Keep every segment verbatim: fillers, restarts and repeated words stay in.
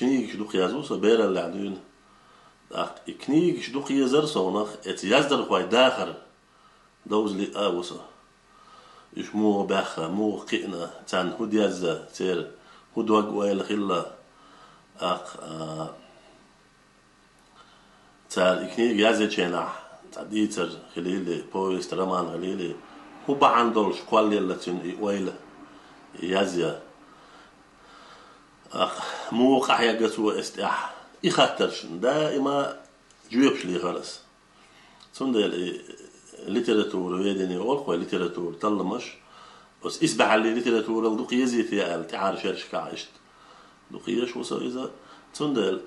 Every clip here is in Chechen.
Книгаш дукха язъю со, бераллехь дуьйна. ТӀаккха и книгаш дукха езар совнах, эца яздархой дахар довза лиъ а ву со. Уьш муха баьхна, муха кхиъна, царна хӀун деза, церан хӀун дог-ойла хилла. ТӀаккха, а, цара и книга язъеченахь, цхьа дийцар хилийла, повесть, роман хилийла, хӀун бахьана долуш кхоллаелла цуьнан и ойла, и язъян. ТӀаккха муха къахьегна цо эцу тӀехь? И хаттаршна даима жоьпаш лехар ас. Цундела и литературоведение олу-кх вай, литературан талламаш, оцу исбаьхьаллин литературал дукха езий те аьлла, тӀаьхьара шерашкахь иштта дукха езаш ву со иза. Цундела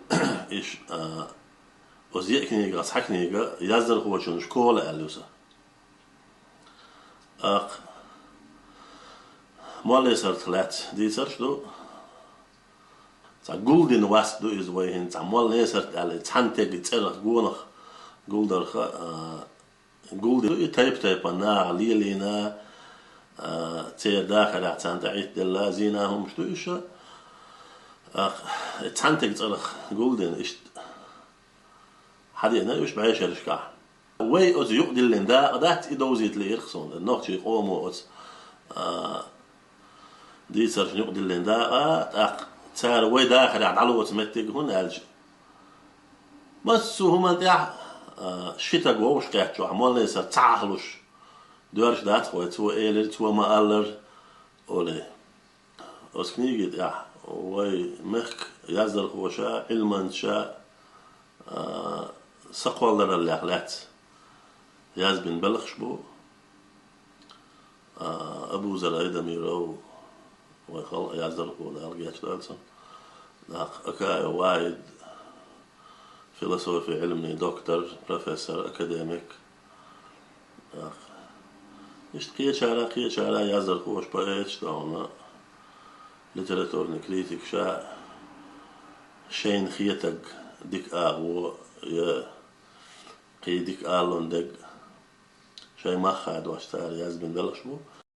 иш, а, оцу еа книгах цхьа книга «Яздархочун школа» аьлла ю сан. ТӀаккха моллесартах лаьцна дийцарш ду. Цхьа гулдина васт ду иза вай хӀинца, цхьа моллесарт аьлла, и цхьана стеган цӀерах гонах гулдарх, а, гулдина ду и, тайп-тайпана наха лелийна, а, церан дахарехь царна тӀе Ӏиттаделла, зийна хӀуманаш ду уьш. ТӀаккха и цхьана стеган цӀерах гулдина, иштта хьадеана уьш бӀешерашкахь. Вай оцу юкъадиллина дакъа дац и довзийта лиънарг суна, нохчийн къомо оцу, а, дийцаршна юкъадиллина дакъа, тӀаккха цара вай дахарехь дӀалоцу меттиг, хӀунда аьлча массо а хӀуманна тӀехь, а, ши стаг вовшахкхетчохь, моллесарт ца хьахалуш доьрзуш дац-кх вай, цо элира, цо ма-аллара олий. Оцу книгин тӀехь вай мехкан яздархоша, Ӏилманчаша, а, сакхоллараллех лаьцна язбина белхаш бу. А, Абузар Айдамиров, вай халкъан яздархо, Дала гечдойла цунна. ТӀаккха Акаев ВахӀид, философин Ӏилманийн доктор, профессор, академик. ТӀаккха иштта кхечара, кхечара яздархоша, поэташа, тӀаккха литературни критикаша шайна хетарг дика агӀо я кхин дика алалуш дерг шайн мах хадош цара язбина белхаш бу.